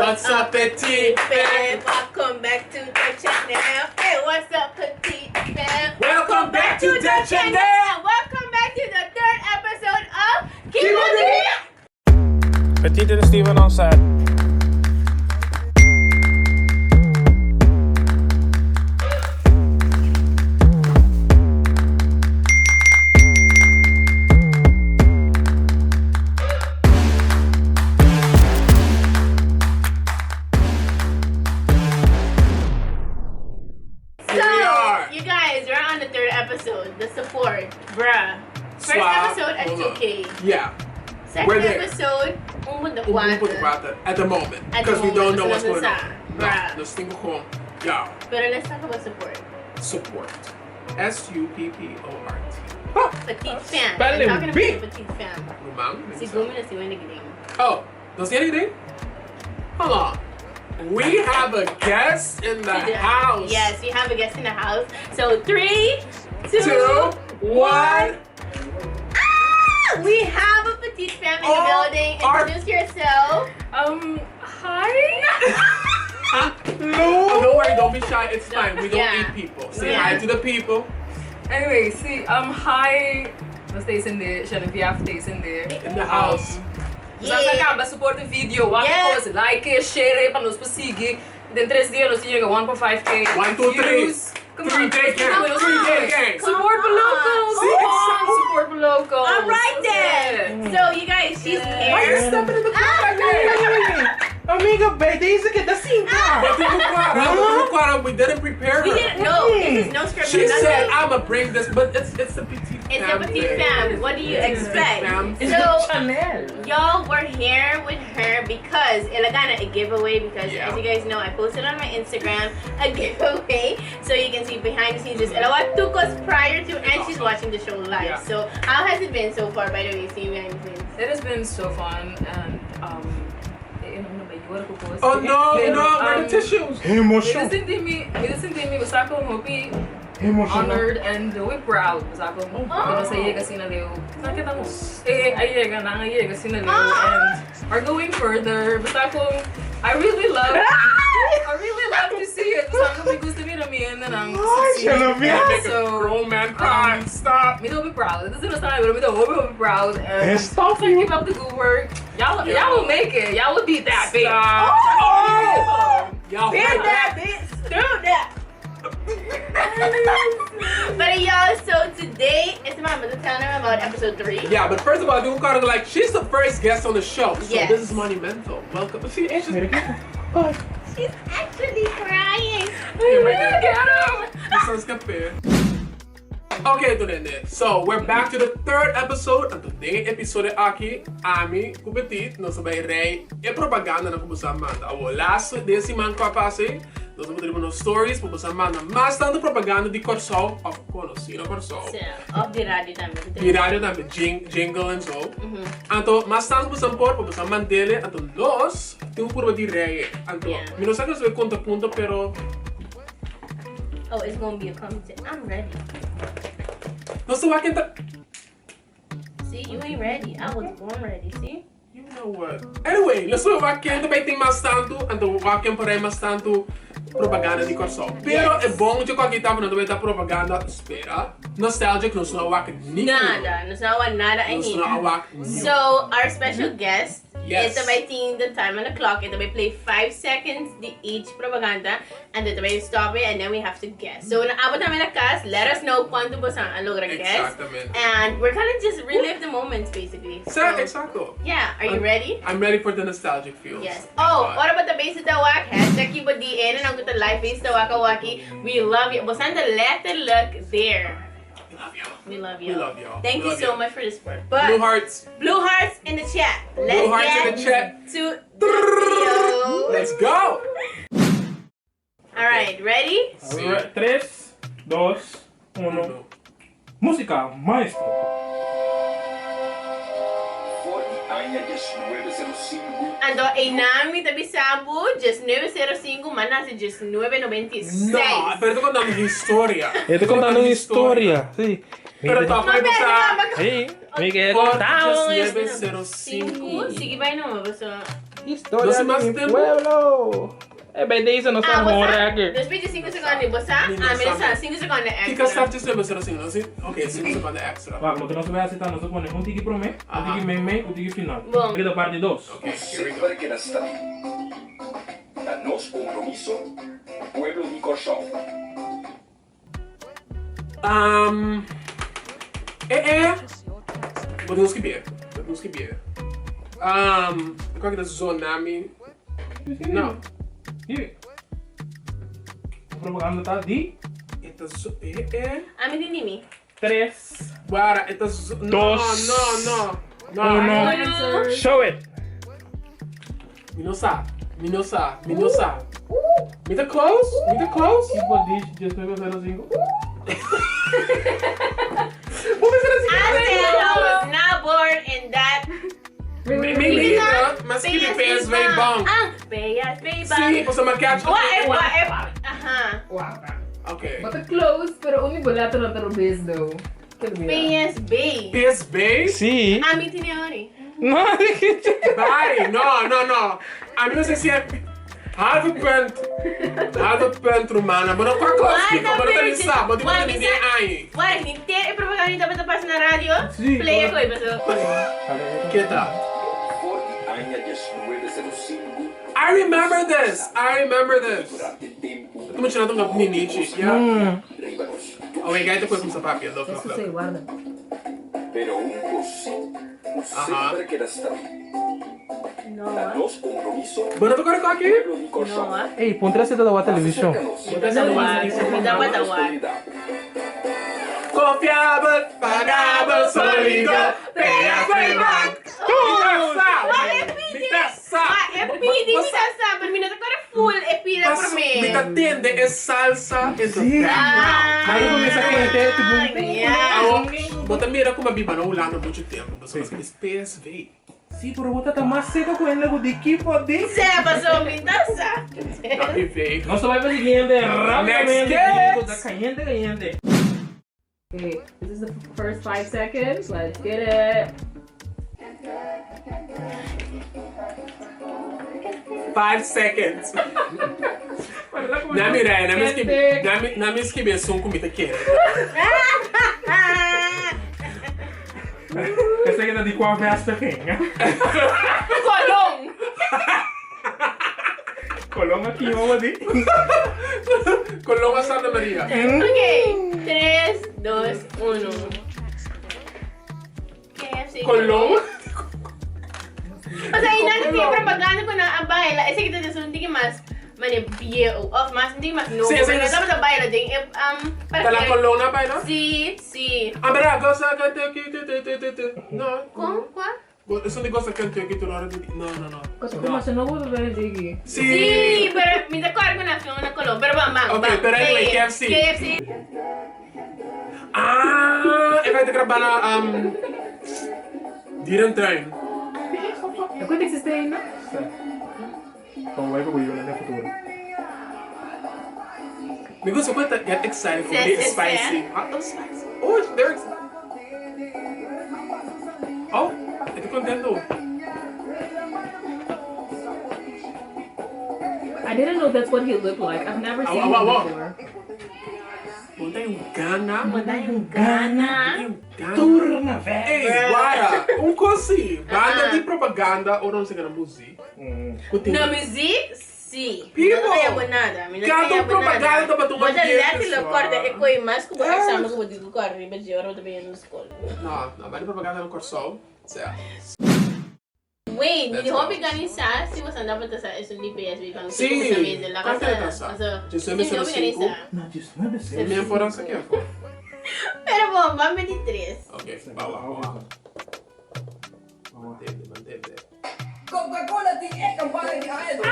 What's up, Petit Fam? Welcome back to the channel. Hey, what's up, Petit Fam? Welcome back to the channel. Welcome back to the third episode of Kibo Di. Petit and Steven on set. So, Here we are. you guys, we're on the third episode, the support, bruh. First Swap. episode at Hold on. 2K. Yeah, Second We're there. episode, 1.4. at the moment. At the Because we don't moment, know what's going on. Bruh. No, the single home. Yeah, But let's talk about support. support. S U P P O R T. Ah, Petite fam. I'm Spelling talking about bee. the petite fam. Rumang? Si Gumi na si Wendy Giling. Oh, does he anything? Hold on. We have a guest in the house. Yes, we have a guest in the house. So three, two, Two, one. Ah! We have a petite fam in the Oh, building. our- Introduce yourself. Hi. Oh, don't worry, don't be shy. It's fine. We don't Yeah. eat people. Say Yeah. hi to the people Anyway, see, hi. Nog steeds in de Genevieve steeds in de. in the house. Dus als ik acaba support de video, wat Yeah. yeah. like, it, share it, para nos perseguir. Den 3 dias nos chega 1.5k. 1, 2, 3. views. Come 3 on. day gang. 3 day gang. Support the locals. See, Come on, exactly. support the locals. All right then. So you guys, she's Yeah. Why are you here. stepping in the crowd like that? Amiga, bij deze keer, dat zie ik. But But we didn't prepare her. We didn't know. This is no script. She no nothing. said, "I'ma bring this," but it's the petite. It's fam the petite thing. fam. What do you It's the expect? fam. So Chanel. y'all were here with her because Elagana a giveaway because Yeah. as you guys know I posted on my Instagram a giveaway so you can see behind the scenes is Elawa Tukos prior to and she's watching the show live. Yeah. So how has it been so far by the way seeing behind the scenes? It has been so fun and eh, no, no, you wanna go first? Oh no, Pero, no, where the tissues? Me Emotion. sentimi, me sentimi basta ko hopi Emotion. honored and we proud. Basta ko Oh. oh. sa iya kasi na leo. Nakita mo. Eh ay yega na ang iya kasi na leo Ah. and are going further. Basta ko I really love I really love to see it. Basta ko may gusto mi ramihan na nang succeed. Genevieve. Make a So, grown man cry. Stop. Me don't be proud. This is not but me don't be proud. And Eh, stop so keep up the good work. Y'all, Yeah. y'all will make it. Y'all will be that big. Stop. Oh! Y'all Feel heard that bitch. Do that. But y'all, so today it's my mother telling them about episode 3. Yeah, but first of all, do Carter like she's the first guest on the show, so Yes. this is monumental. Welcome. See, she's She's actually crying. right there. Get him. This sounds good. Okay, Dunene. So we're back to the third episode. And today episode aqui, Ami, ku Petit, nos vai rei e propaganda na kubusa manda. O last desse man ko passe, nos vamos nos stories, kubusa manda mas tanto propaganda de Corsol, of conhecido Corsol. So, off the radio también. Di radio tambe, jing, jingle en zo. Anto, mas tanto kubusa por, kubusa mandele, anto nos, tem um curva de rei. Anto, Yeah. mi no sa kung conta punto, pero Oh, it's gonna be a competition. I'm ready. nos wa kenta See, you ain't ready. I was born ready. See? You know what? Anyway, let's go back in the tem mais tanto, então wakken por aí mais tanto propaganda de Corsol. Pero Yes. é bom de qualquer etapa não também tá propaganda, espera. Nostalgic, não sou wak ni. Nada. No sawa nada Não sou ainda. wak. So, our special guest Yes. is by seeing the time on the clock. It will play 5 seconds the each propaganda and then we stop it and then we have to guess. So, na abot namin na cast, let us know quanto po sa logra guess. Exactamente. And we're gonna just relive the moments basically. So, Exacto. yeah, are you ready? I'm ready for the nostalgic feels. Yes. Oh, what about the base tawak? Hashtag Kibo DN and ang the live base tawakawaki. We love you. Bosanda let the look there. We love you. We love you. We love y'all. Thank We you love so you. much for the support. But Blue hearts. blue hearts in the chat. Let's Blue hearts get in the chat. to the video. Let's go. All right, ready? 3, 2, 1. Música, maestro. Ford año 1905 Ando inami tabi sabu just 905 manase just 996. No, pero tô contando história. Eu tô contando uma história. Sim. Pero tá, Mas foi pera, Sim. Me quer Ford contar uma 1905. 5 sige ba no basta. Historia di mi pueblo. E bij deze nos ta hora aki. Nos pidi 5 seconden, bo sa? Ah, mi sa, 5 seconden extra. Kiko start 1905, no si? Ok, 5 seconden extra. Wak, loke nos ta bay haci ta nos ta pone un tiki prome, un tiki mei mei, un tiki final. Bon. Aki ta parti dos. Ok, here we go. Semper keda stabil. Ta nos kompromiso, pueblo di Kòrsou. Um, e e, bo tin un skibié, bo tin un skibié. Um, e kua ki ta zona mi? No. Di. Propaganda ta di. E ta zo, e e. Ami tin di mi. Tres. Guara, e ta zo, no, Dos. no, no, no. Uno. Uno. Show it. Mi no sa, mi no sa, mi no sa. Mi ta close? Mi ta close? Tipo di 1905. Bo mester a I sigui said I was not born in that. Mi mi mi mas skibi PSV Bank. Ah, PSV Bank. Sí, pasobra mi a catch. Wa e wa e aha. Okay. Bo ta close, pero un di bo letter no ta robes though. PSB. PSB? Sí. Ami tine ori. No, Bye. No, no, no. Ami no sé si e halve punt. Halve punt rumana. Bo no kwa close kiko. Bo no ta ni sa. Bo di bo ta ni den aña. Wara, henter e propaganda tabata pasa na radio. Sí. Play e koe paso. Keta. For di aña 1905. I remember this. I remember this. Durante tempu. Tu mencionaste un ninichi. Yeah. Oh, wait, guys, después kumsa papia. Look, look, look. Guarda. Pero un cosí ku semper keda stabil. No. Ta nos kompromiso Bo no ta kore koki? pueblo di Kòrsou. No. Ey, puntra si ta wak televishon. Aserka nos. Mi ta wak, ta wak. Konfiabel, pagabel, sólido, PSV Bank. Mi ta sa! Mi ta sa! E pidi mi ta sa, pero mi no ta kore full e pida por mi. Mi ta tende e salsa in the background. Ahí comienza kente, tipo un Ah, yeah. Awo, bo ta mira ku mi a biba na Hulanda muchu tempu, pasobra paske mi es PSV. Sí, pero bo ta ta mas seco ku hende ku di ki por di. Sè, pasobra mi ta sa. Danki, Nos ta bai pa siguiente rápidamente. Next Ta cayente, cayente. Okay, this is the first 5 seconds. Let's get it. 5 seconds. Na mi rei, na mi skibi, na mi, na mi skibi esun ku mi ta kere. Esaki ta di kua vestiging? Colón. Colón a kima bo di? Colón a Santa Maria. Ok, 3, 2, 1. KFC. Colón? O sea, y nan tin propaganda cu nan a baila. Esaki ta esun tiki mas mane bieu of mas un tiki mas nobo. Sí, esaki Pero ta- nan tabata baila den e um, Ta la parke. Colón a baila? Sí, sí. Ah, bera, goza Kentucky, tu, tu, tu, tu, tu. No. Con? Cua? Esun di goza Kentucky tur ora di. No, no, no. Cosa como se no vuelve a ver Diggy. Sí. Sí, pero mi ta acuerdo con la film na Colón. Pero bam, bam, Ok, bam. pero anyway, Sí, KFC. KFC. Ah, e vai te graba na um, dierentuin. Cuánto existe ahí, no? Como bai ku yuna den futuro. Mi gusta cu ta get excited for Sí, the sí, sí. spicy. Hot and spicy. Oh, they're excited. Oh, e ta contento. I didn't know that's what he looked like. I've never Au, seen au, him au, au. before. Bo ta un gana. Bo ta un gana. Gana. Turna vez. Ey, guara, un cosi. Banda di propaganda ora nos a gana muziek. Cu tin Na muziek, si. People! No ta kaya bo nada. Mi no ta Cada kaya bo nada. propaganda tabata un Bo ta ambiente letterlijk so. corda e coi mas cu bo Yes. examen cu bo di cu corda riba dje ora bo ta bini na school. No, no, banda di propaganda na Corsou. Sea. Wait, mi Let's di go. hopi ganisa si bo anda pa ta sa esun di PSV kan Si, ku bo sa mese la kan kasa. ta ta sa. Paso, Dje si mi nuebe hopi sero sinku. ganisa. Na, dje nuebe sero Mi por a sa kier. Pero bon, ban 23. Ok, bawa, bawa. Mantende, mantende. Coca-Cola tin e campana di aña dos.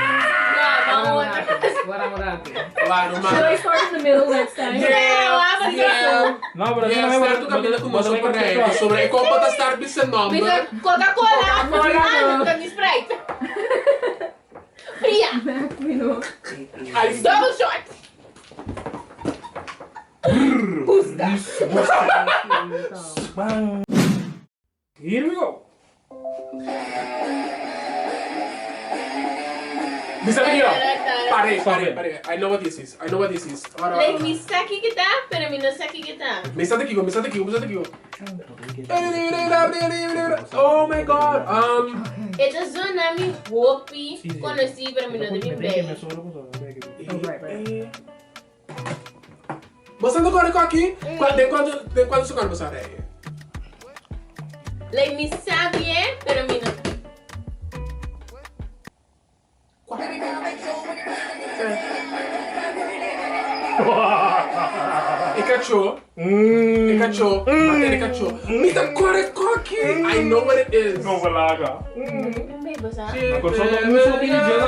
What I'm rapi. Claro, Should I man. start in the middle next time? Yeah, yeah. No, pero Yeah, start tu caminda cu nos por rei. Sobre e compa ta start bisa nomber. Bisa Coca-Cola. Coca-Cola. Ah, no, ni Sprite. Fria. Mino. Ay, Double shot. Bang. Here we go. Mi sa kiko. Pare, pare, pare. I know what this is. I know what this is. Ora, ora, Like ora. mi sa kiko ta, pero mi no sa kiko ta. Mi sa kiko, mi sa kiko, mi sa kiko. Oh my god. Um, E ta zona mi hopi konosí, pero mi no ta bin bei. Eh, Bo sa no kore koki? Kwa, den kuantu, den kuantu sekondo bo sa rei? Like mi sa bien, pero mi no. E kachó, e kachó, mata e kachó. Mi ta kore koki! I know what it is. No balaga. Bin bei bo sa. Na Kòrsou ta un solo DJ nan.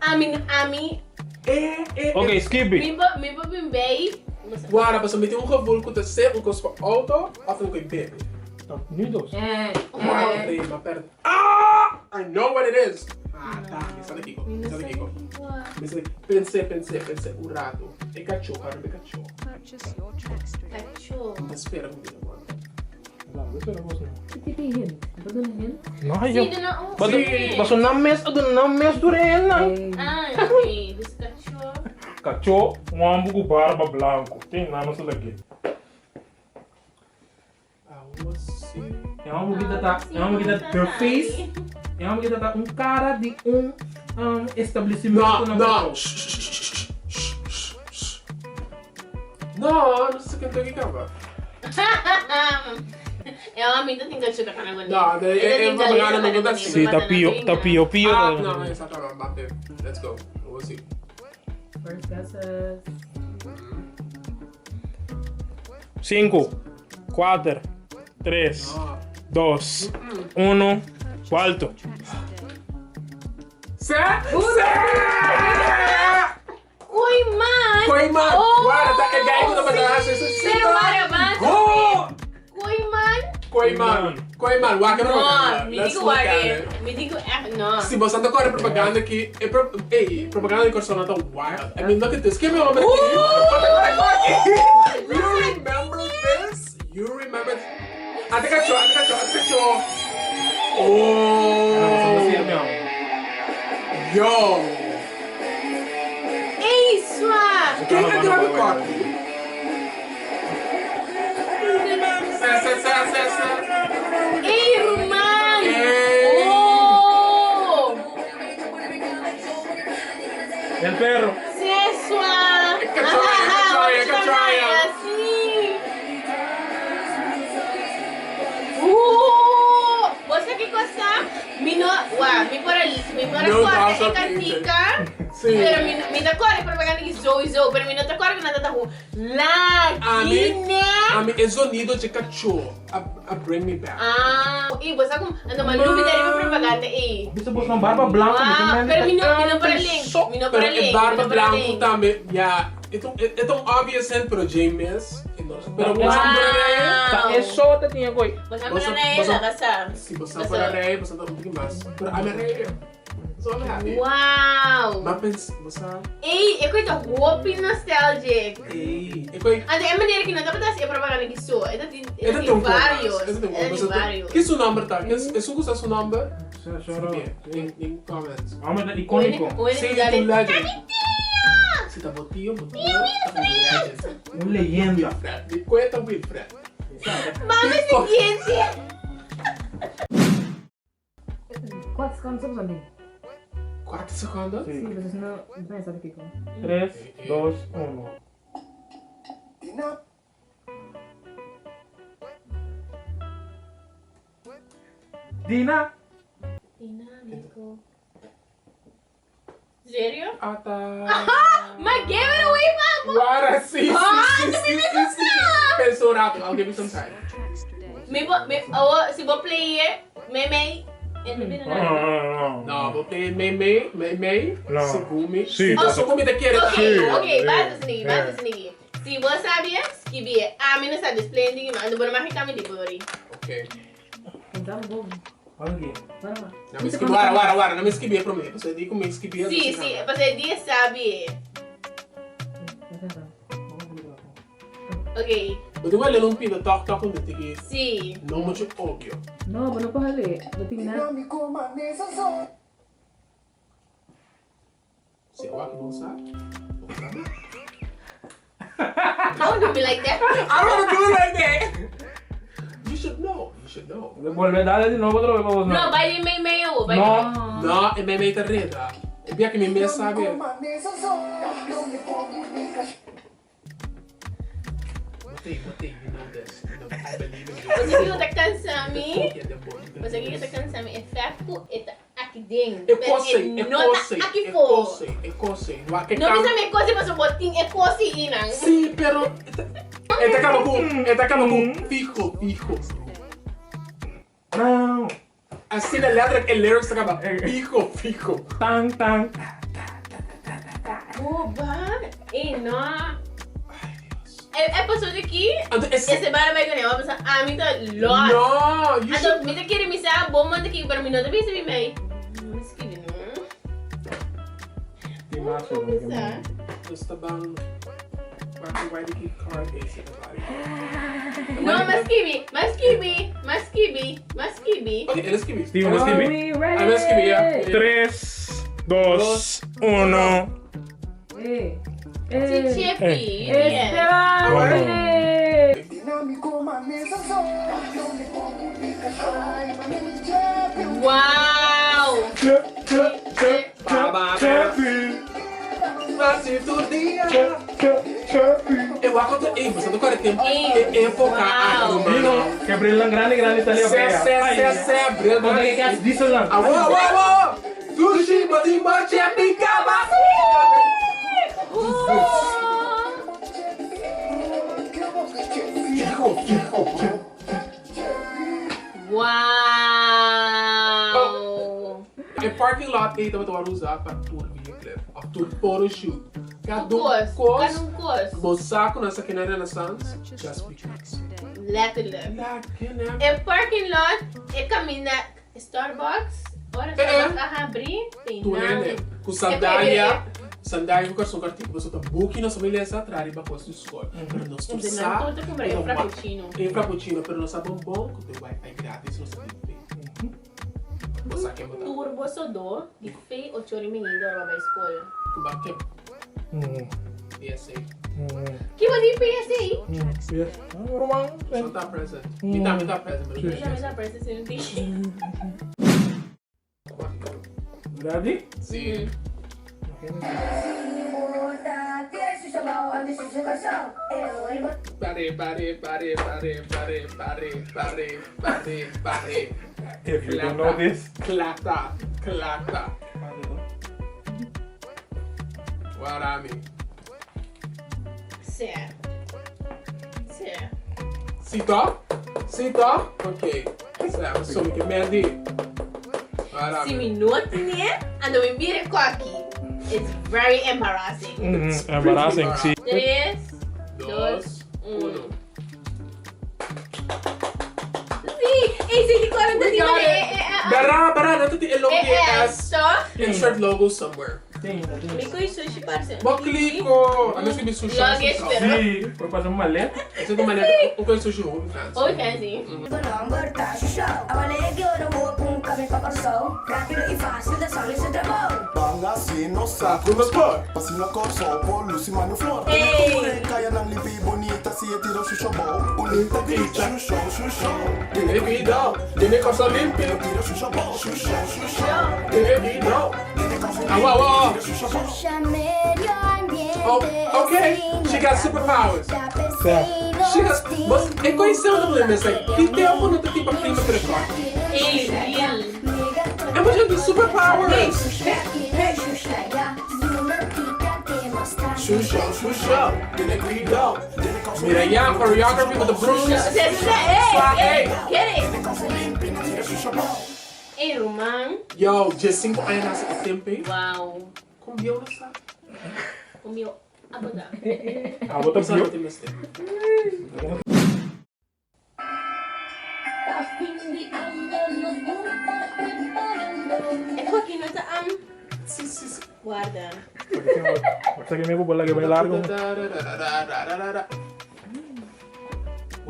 Ami, ami, Eh, eh, Ok, skip it. mi bo, mi bo bin bei. Bo sa. Guarda, pasobra mi tin un gevoel ku ta sea un kos pa auto of un kos bebe. Ni dos. Wow, nee, ma perde. Ah! I know what it is. Ah, ta, mi sa di kiko. Mi sa di kiko. Mi sa di Pensé, pensé, pensé un rato. E kachó, karo e kachó. Purchase your tracks today. Kachó. Mi ta spera ku mi ta wòrdu. No, Sí, yo. duna un. Paso, Sí. paso nan mes a duna nan mes tur e nan. Ah, ok. Dus kachó. Kachó, un homber ku barba blanku. Tin nan no sa lag'é. Awo sí. E homber ki ta ta, e homber ki ta the face, e homber ki ta ta un kara di un um, establecimiento No, na no. Kòrsou. Shh, shh, shh, shh, shh, shh. No, no sé ken ta ki kaba. E homber ta tin kachó ta kana No, e propaganda no ta Sí, ta pio, ta pio pio. Ah, no, no, esa kaba, bate. Let's go. We'll see. First guesses. Sinku, kuater, tres, No. dos, uno, Walto. Se? Se! Koi man! Koi man! Oh! Guarda, ta e guy ku ta bata hasi su Pero para man! Go! Koi man! Koi man! Koi man, wak e No, propaganda. mi Let's digo look at wak it. Mi digo echt no. Si bo ta kore propaganda ki, e pro, ey, propaganda di Kòrsou ta wild. I mean, look at this. Give me a moment. You remember this? You remember this? Ate kachó, ate kachó, ate kachó. Oh. Yo. Ey, swa! Ken a graba kòki? Se, se, se, se, se. Ey, ruman! Ey. Oh! El perro. Sesua! Kachó, kachó, kachó. Sí! Bo sa kiko sa? Mi no, wa, mi por mi por No, kòrda dat e kantika. Sí. Pero mi mi ta kòrda propaganda ki sowieso, pero mi no ta kòrda ku nan ta hu la Ami, kine. ami, e zonido di kachó a, a bring me back. Ah, i bo sa ku ando ma lubida riba propaganda ei. Bisa bos nan barba blanco. Wow, pero mi no mi no por link, mi no por Pero e link. barba mi no por blanco link. tambe, ja, e ta un obvious hint, pero James, pero bo sa por rei. Ta e so ta tinha koi. Bo sa por rei, laga sa. Si bo sa por rei, bo sa ta un tiki mas. Pero I'm a rei. So I'm happy. Wow. Ma pens, bo sa, Ei, e koi ta hopi nostalgic. ei, e koi, Ante e manera ku nan tabata hasi e propaganda ki so, e ta tin e e ta tin tin un varios, E ta tin un e ta tin varios. Ki su nomber ta? Esun ku sa su nomber? Skibie den comments. Homber ta iconico. Sí, ta un legend. Si ta bo tio, bo tio ta un legend. Un leyenda. Wilfred. Mi kue ta Wilfred. Mami siguiente. Kuater sekonden soms dan 4 sekonden? Sí, dus no, ben sa kiko. 3, 2, 1. Dina Dina. Dinámico. Serio? Ata. Ma give it away, mama! Guarda, sí, sí, Ah, sí, sí, sí, sí. Pensa un rato, I'll give you some time. Tracks today. Mi bo, mi, oh, si bo play it, me me, en de binnen. No, bo play me me, me me, No. segun mi. Sí. Oh, segun mi ta kere. Ok, Sí. ok, Sí. basta snigi, basta snigi. Si bo sabia, skibi. Ah, mi no sa display ding, ma ando bo ma kami di bori. Ok. Então, bom. Oké. Bora lá. Na mi skibi, wara, wara, wara, na mi skibi e promé. Pasobra di ku mi skibi e Si, si, pasobra di e sabi. Ok. Bo tin ku a lei un pida tòg tòg un tiki Sí. no muchu obvio. No, bo no por hal'é. Bo tin na. Si awor aki bon sa, bo por trabá. How do be like that? I don't wanna do it like that. You should know, you should know. Bolbe dale di nobo otro vez pa bos No, bai di mei mei awo. Bai No. No, e mei mei ta reda. E bia ki mi mes sabi. Botei, botei, you know this. You know, I believe in you. Boso kiko ta cansa mi? Te kopia Boso kiko ta cansa mi? E fact ku e ta aki den. E Pero kos ei, e e no kos ta ei, aki e for. kos ei, e kos ei. Wak e No kam. bisa mi e kos ei pasobra bo tin e kos ei einan. Sí, pero e ta kaba ku, e ta kaba ku fijo, fijo. No. Asina letterlijk e lyrics ta kaba fijo, fijo. Tan, tan. Boba, e no. Ay, Dios. E episode aki, Anto e e semana bai kuné, bo pensa ami ta lost. No, you Anto should mi ta kere mi sa bo manda ki, pero mi no ta bisa mi mei. No mi skibi no. Di mas No mi sa. Nos ta ban wak why di ki card ei ta bari. No, m'a skibi, m'a skibi, m'a skibi, m'a skibi. Ok, el a skibi. Steven a skibi. Are we ready? El a skibi, ya. Tres, dos, uno. Eh. Si Eh. Chippy, yes. Esteban. Bueno. Wow! Ba, ba, ba. Fácil tu dia. E wak ta ei, basta kore tempo Ei, e época wow. aki, Dino, mano. ke brilnan grandi grandi ta leo Se, kaya. se, se, se, bril Konta ke kas diesel nan. Awo, awo, awo. Dushi, bati, bache, pica, ba. Fijo, fijo. Wow! E parking lot ei tabata wòrdu usá pa tur videoclip òf tur photoshoot. Kada Tur un kos, kos, kada un kos. bo sa ku nan sa kina Renaissance Purchase just your because. tracks today. Letterlijk. La kina. E parking lot, e kaminda Starbucks, ora Eh, eh. Starbucks a habri, tin Tur nan. hende ku sandalia, sandalia ku karson kartiku, pasobra ta buki nos famia lesa traha riba kos di skol. Pero nos tur Tin sa nan tur ta kumpra e ku ta frappuccino. E frappuccino, pero nos sa bon bon ku tin wifi gratis, nos ta tin pay. Bo sa ken bo ta. Tur bo sodó di fe ocho ora i media ora bo bai skol. Ku ba ken? PSA. Ki bo di PSA? Yes. Ruman. So ta present. Mi tambe ta present. pero Mi tambe ta present si no tin. Ready? Si. Pare, pare, pare, pare, pare, pare, pare, pare, pare. If you don't know this. Klata, klata. Warami. Si. Si. Si to? Si to? Ok. Sa, so mi ke Mandy. Warami. Si mi no tinie, anto mi bira cocky. It's very embarrassing. Embarrassing, si. Tres, Dos, dos, uno. uno. Si, ey, si di cuarenta We di got mane, it. eh, eh, ah, Bara, bara, nan ta tin e logo eh, di eh, S. toch? Insert logo somewhere. Mi koe sushi parce. Bo kliko! A nos bi sushi. Luggage, pero. Si, por pasa un maleta. Ese tu maleta, un koe sushi hopi fancy. Hopi fancy. Ey! Tiene cuidao, tiene cosa limpia. Tiene cuidao. Awa, awa, awa. Oh, okay. She got superpowers. She got. Bos, e conheceu no mes like, ki tempo no ta tipo clima precoce. Ey, real. E mucha di superpowers. Shusho, shusho. Tiene cuidao. Mira ya, choreography with the brooms. Ze, ze, ze, ey, Swag, ey, ey. get it. Ey, ruman. Yo, 15 aña nasa e tempo ei. Wow. Con bieu no sa. Con bieu abo ta. Abo ta Sa bieu. no tin mester. E koki no ta am. Si, si, si. Warda. Sa ke mi bo bola ke bai largo.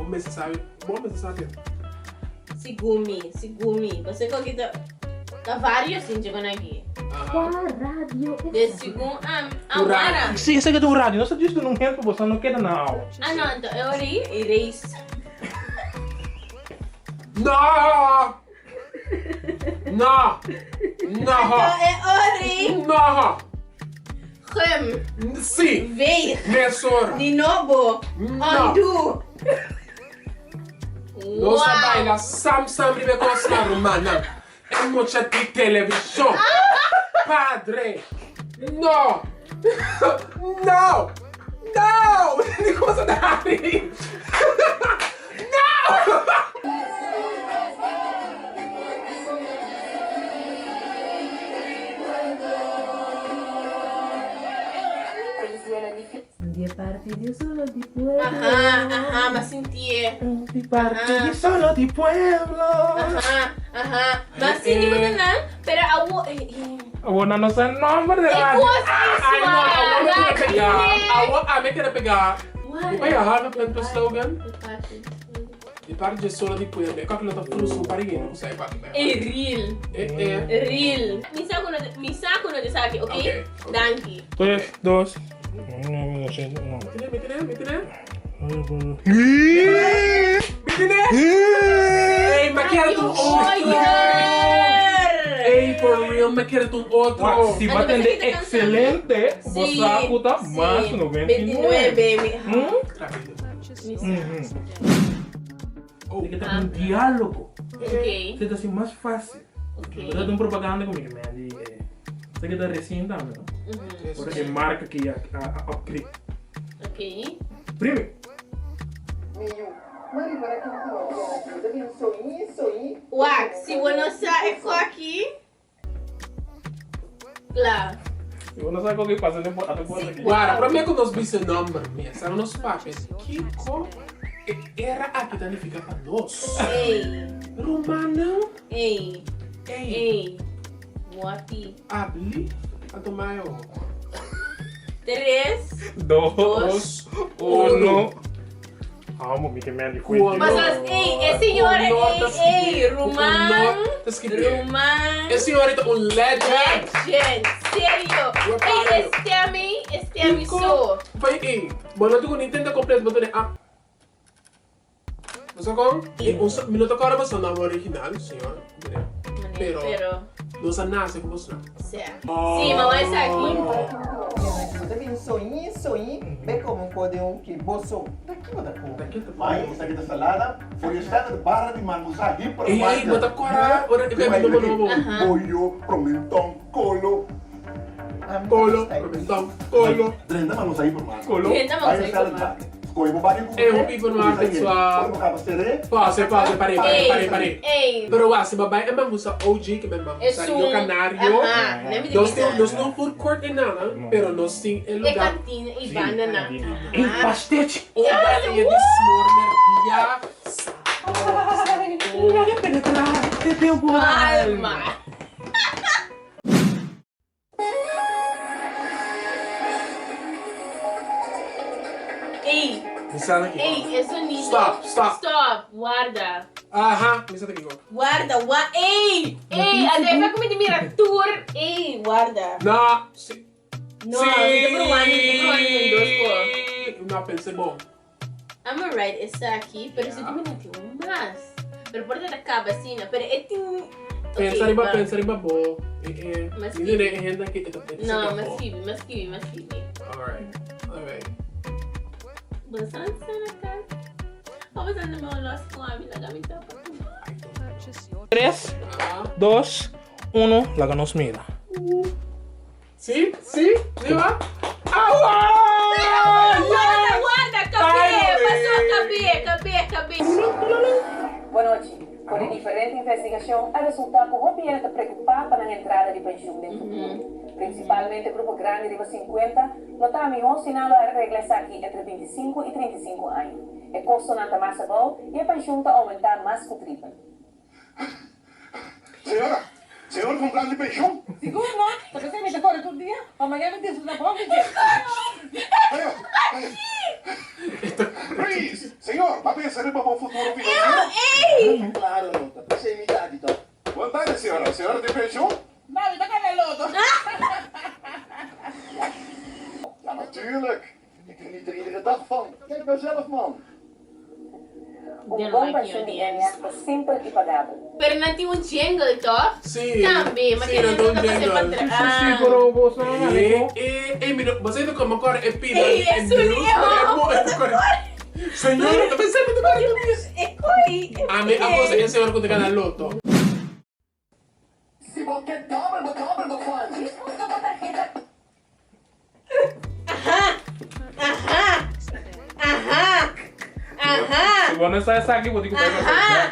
Bo mester sabi, bo mester sabi. Segun mi, segun mi. Pasobra ku aki ta ta varios sinchi kon aki. De segun ami, ah wara. Si, esaki ta un radio. Nos ta djis duna un hint pa boso no keda na awa. Ah no, anto e ora ei erase. No! No! No! Anto e ora ei. No! Gum. Si! Veeg. Mesora. Di nobo. No. Undo. Nos a baila sam sam riba e kosnan rumannan. E mucha di televishon. Padre. No! No! No! Di cosa ta hari? No! Di parti di solo di pueblo. Aha, aha, m'a sintié. Di parti di solo di pueblo. Aha, aha. M'a sinti ku ta nan, pero awo. Awo nan no sa nomber de E radio. kos ei Ay no, swa. awo mi kere pega. Awo ami kere pega. What? Di pa ya harvard plan pa slogan? Di parti. Di parti di solo di pueblo. E kòke lo ta frus un par di hende ku sa e parti bai. E real. E e. Real. Mi sa ku no mi sa ku no ta esaki, ok? Ok, ok. Danki. Tres, dos. Mi tene, mi tene, mi tene. Mi tene. Ey, mi kere un otro. Ey, for real, mi kere un otro. Si bo tende excelente, bo sa ku ta mas 99. Esaki ta un diálogo. Esaki ta así mas fácil. Bo ta un propaganda ku mi ke mende esaki ta resien tambe no. Ora e marka ki a upgrade. Primi. Wak, si bo no sa e koki. Kla. Si bo no sa koki pasa den por ata por aki. Wara, prome ku nos bisa e nomber mes, ora nos papia di kiko e era aki ta nifiká pa nos. Ey. Rumannan. Ey. Ey. Ey. Wati. Abli anto mayo. Tres. Dos. Uno. Amo mi ke men di Cuando- cuento. Pasas, ey, e señora, ey, ey, ruman, ruman. E señora ta un legend. Legend, serio. Ey, e stemi, e stemi so. Pai, ey, bo no tin ku ni tenta completo, bo tene a. Bo sa kon? E un sa, mi no ta kòrda boso nòmber original, señor, pero nos a nase ku boso. Sí, mama esaki. Bo ta bin soñí soñí be come un ko den un ki bo so. Ta ki bo ta come? Mai esaki ta salada for your standard barra di mangusa hypermarket. Ey, bo ta kòrda ora e bebe nobo nobo. Pollo, promenton, kolo. Kolo, promenton, kolo. Drenta mangusa hypermarket. Kolo. Drenta mangusa hypermarket. Skohe bo baki ku Ey, hopi hypermarket swa. Ora bo kaba seré. Pase, pase, pare, pare, pare, pare. Ey. Pero wak, si bo bai e mangusa OG, ke men mangusa Esun, Rio Canario. aha, ne mi di Nos bisa. tin, nos no food court e nada, pero nos tin e E lugar. kantina i banda na. E pastechi. Un balia di smor merdia. Laga penetra te den bo Alma. Ey, Mi sa na kiko. ey, e sonido. Stop, stop. Stop, warda. Aha, mi sa ta kiko. Warda, wa, ey, ey, a defa ku mi ta mira tur, ey, warda. No, si. No, si. mi ta proba, mi ta proba den dos ko. No, pensé bon. I'm alright esaki, pero si tin mi no tin un mas. Pero por ta caba asina, pero e tin Pensa riba, pensa riba bo. E, e, Mas mi diré e hende aki e ta pensa No, ke mas bo. skibi, mas skibi, mas skibi. Alright, alright. Bo san san acá. Bo san na meu los ku ami, laga mi tapa ku. Tres, dos, uno, laga nos mira. Si, si, si ba? Awa! Guarda, guarda, cabé, pasó cabé, cabé, cabé. Bon nochi. For di diferente investigashon a resultá ku hopi hende ta preokupá pa nan entrada di penshun den futuro. Prinsipalmente grupo grandi riba sinkuenta lo ta mihó si nan lo a regla esaki entre bintisinku i trintisinku aña. E kostonan ta mas abou i e penshun ta oumentá mas ku tripel. Señora, señor con plan di pension? Sigur no, ta pensé mi ta kore tur dia, pa mañana mi disfruta bon di dje. Aya, aya. Please, señor, ba pensa riba bo futuro financiero? Ey! Claro no, ta p'esei mi ta aki to. Bon tardi, señora. Señora tin pensioen? No, mi ta gana loto. Ja, natuurlijk. Ik geniet er iedere dag van. Kijk nou zelf, man. Un bon penshun di Ennia ta simpel i pagabel. Pero nan tin un jingle toch? Sí. Tambe, ma Sí, kende nan tin no un ta pasa jingle. pa Sí, sí, sí, tra- pero bo sa nan Eh, ko. eh, eh, mi no, bo sa ku mi kore e pida. Ey, e e suni, news, e e ho, mo- e kore. Señor, ta pensando ku kore ku mi. E koi. Ami a posa e señor ku ta gana loto. Si bo ke dobel bo dobel bo fund. Djis buska bo tarheta. Aha! Aha! Aha! Aha! Si bo no sa esaki bo tin ku bai Kòrsou Aha! bèk.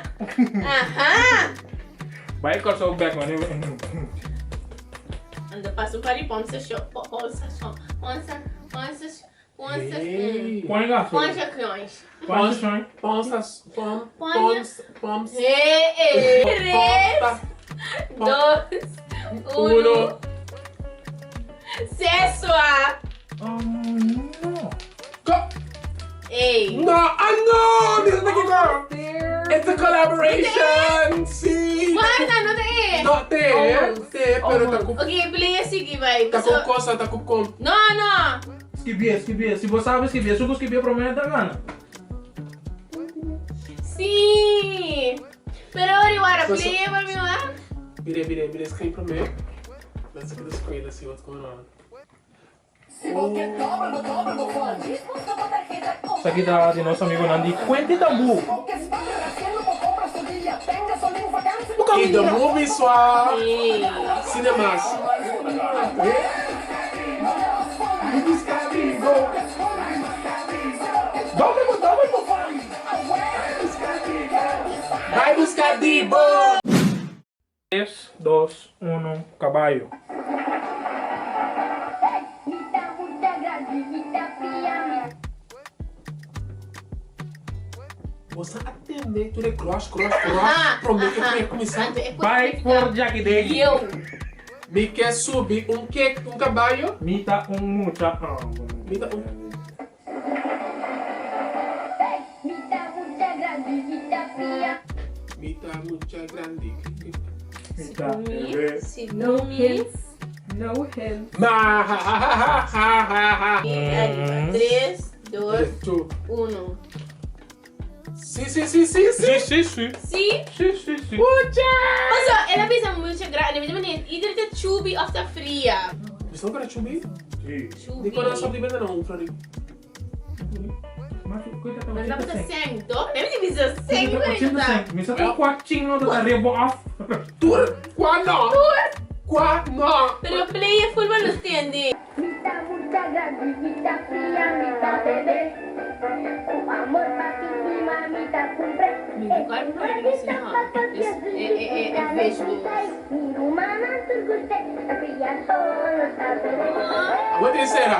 Aha! Bai Kòrsou bèk mane. Anda pasa un par di pòmsa sho, pòmsa sho, pòmsa, pòmsa sho. Hey. Pon gaso. Ponsacões. Ponsacões. Ponsas, pom, pons, poms. Hey, tres, dos, uno. Sesua. Um, no. Go. Ey. No, ah no, mi ta kiko. It's a collaboration. Si. Guarda, no te. No, te, te, pero ta ku. Ok, play sigui bai. Ta ku cosa, ta ku com. No, no. Skibié, skibié. Si bo sabi skibié, su ku skibié promé ta gana. Sí. Pero ori wara play pa mi wa. Mire, mire, mire screen promé. Let's look at the screen, let's see what's going on. Si bo ke dobel bo dobel bo fund. Djis buska bo tarheta Esaki ta di nos amigonan di Cuenti Tambú. Si bo ke spaar haciendo bo compras tur dia, ten gasolin vakantie. Y the movie swa Sí. cinemas. Dobel bo dobel bo Bai busca di bo. Tres, dos, uno, kabayo. Boso a tende tur e crush, crush, crush prome ke prome kuminsá? Bai for Jackie Deggy. Mi ke subi un ke un kabayo. Mi ta un mucha Mi ta un. Mi ta mucha grandi. Mi ta bebé. No hints. No hints. Ma ha ha ha ha ha ha. Tres, dos, Two. uno. Si si si si si. Si si si. Si? Si si si. Mucha! Paso, el a bisa mucha grandi. Mi ta mende either ta chubi of ta fria. Bisa no para chubi? Si. Chubi. Di kon nan stop di bende nan Florin? Mas nan ta seng to? Nan mi bisa seng ku e ta. Mi sa ta kwa ching no ta rebo af. Tur kwa no. Tur. Kwa no. Pero play e full los tende. Mi ta mucha grandi, mi ta fria, mi ta bebe. Ku amor papi i mami ta kumpr'é. Mi no kòrda mi promé di si no. E e e e visuals. Mi rumannan tur gust'é, ta fria solo ta bebe. Awor tin sera.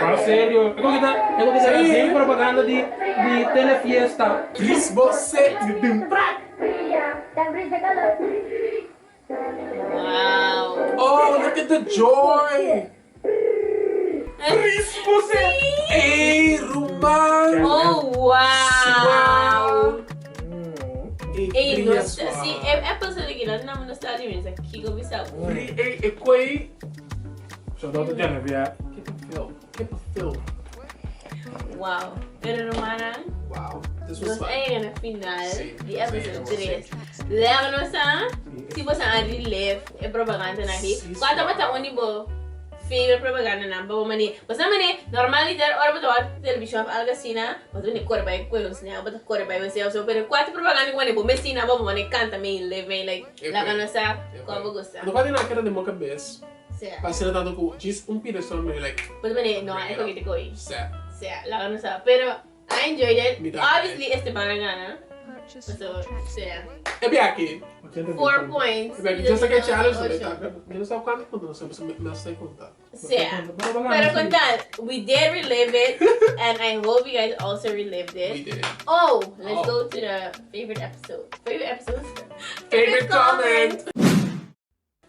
Pa serio. E ku kita e ku kita den propaganda di di telefiesta. Tris bo se Wow. Oh, look at the joy. Tris bo se Ey, ruman. Oh, wow. Ey, Ey, no, si e episode aki no na nostalgia mi sa kiko bisa. Pri ey e koe. Shout out to Genevieve. Keep it filled. Keep it filled. Wow. Pero rumannan. Wow. This was Nos fun. a yega na final Sí, di episode sí, 3. Lèg nos a si boso a relive e propagandanan aki. Sí, Kua tabata un di bo favorite propagandanan pa bo manera? Bo sa manera normaliter ora bo ta wak televishon of algo asina bo ta bini kore bai kue un snel bo ta kore bai un snel so pero kua ta propaganda ku manera bo mes sina bo bo manera kanta mei live mei like laga nos sa kua bo gusta. No kua di nan a keda den bo kabes. Sea. Pa asina tanto ku djis un pida solo mira like. Bo ta manera no e koki ta ko'i. Sea. Sea laga nos sa pero I enjoyed it. Mi tambe. Obviously Esteban a gana. Paso sea. E biaha aki. 4 points. E biaha aki just like e challenge tambe ta. Mi no sa kuantu punto nos a mi a sa konta. Sea. Pero con tal, we did relive it and I hope you guys also relived it. We did. Oh, let's Oh. go to the favorite episode. Favorite episode? Favorite comment.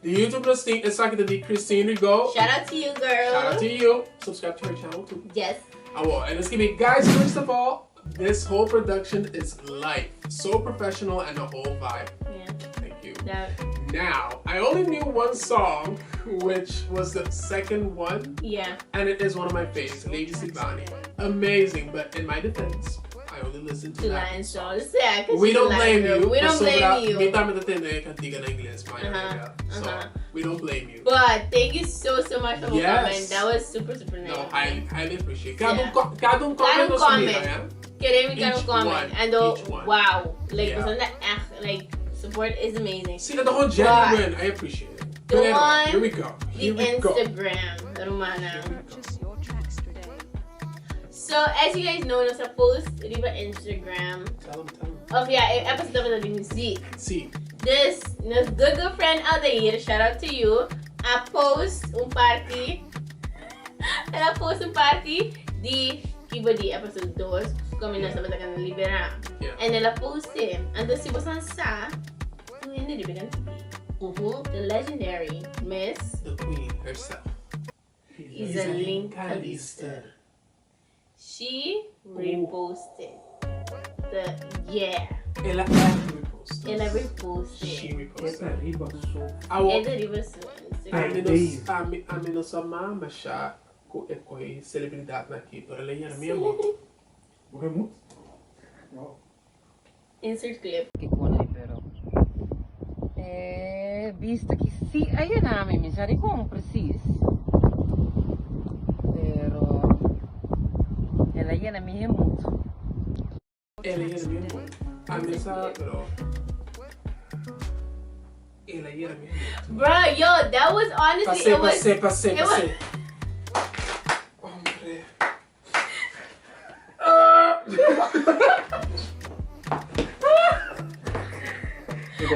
Di YouTube nos tin esaki ta di Christine Rigaud. Shout out to you girl. Shout out to you. Subscribe to her channel too. Yes. Awo, en skibi, guys, first of all, this whole production is life. So professional and the whole vibe. Yeah. Thank you. That... Now, I only knew one song, which was the second one. Yeah. And it is one of my faves, Lady Sivani. Amazing, but in my defense, I only listen to To that. Latin songs. Yeah, 'cause We she's a don't Latin blame girl. you. We don't Pasobra blame you. Mi tambe ta tende cantica na ingles, my amiga. So, we don't blame you. But thank you so so much for Yes. comment. That was super super nice. No, I highly appreciate. Cada Yeah. un, cada un Cada comment un nos mira, comment. eh? Queremos cada un Each comment. one, And though, each one. wow. Like, Yeah. was that echt, like, support is amazing. Sí, dat gewoon genuine. I appreciate it. The Pero, one, here we go. The Here we go. Instagram, Romana. So, as you guys know, nos a post riba Instagram. Tell them, tell them. Of ja, e episode tabata di muziek. Sí. Dus, nos good good friend Aldair, shout out to you, a post un party. El a post un party di kibo di episode 2, komo nos tabata gana libera. Yeah. En el a post e. Anto si bosan sa, un hende riba e kantiki. The legendary Miss The Queen herself. Izaline Calister. She reposted the yeah. El a echt repost. El a reposted. She reposted. E ta riba su. Awo. E ta riba su Instagram. Ami no, ami, ami no sa mama sha ku e koi celebridad na aki, pero el a yena mi amor. Bo ke mut? Wow. Insert clip. Ki kon pero e bista ki si a yena mi, mi sa di kon precies. Pero el a yena mi hemut. El a yena mi hemut. A mi sa pero el a yena mi hemut. Bro, yo, that was honestly Pasé, it was pasé, pasé, it was pasé. Hombre.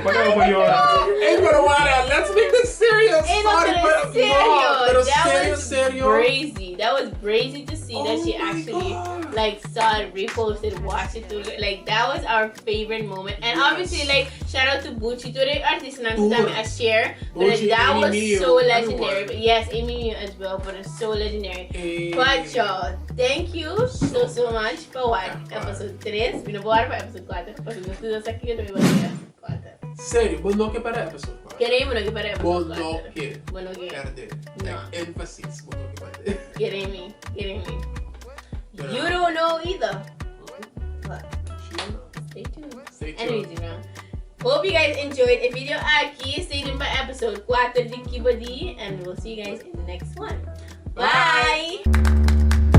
Hey, pero wara, let's make this serious. Hey, no, Sorry, pero pero, serio, no, pero that serio, was serio. crazy. That was crazy to see that she Oh my actually God. like saw it, reposted, watched it through. Like that was our favorite moment. And Yes. obviously, like shout out to Bucci, to the artist and Tur. a share. But Bucci, that Amy was Miu, so legendary. everyone. But yes, Amy Miu as well, but it's so legendary. Hey. But y'all, thank you so so much for watching Yeah. episode 3. We no por pa episode 4. Pasobra nos tur sa kico ta bay episode 4. Serio, bo no ke para episode 4. Queremos no ke para Bo episode no 4. ke Bo no ke. perde. No. Like, emphasis, bo no ke perde. Quereme, quereme. Pero- You don't know either. But She don't know. stay tuned. Stay tuned. Anyways, you know. Hope you guys enjoyed e video aki. Stay tuned pa episode 4 di Kibo Di. And we'll see you guys in the next one. Bye. Bye.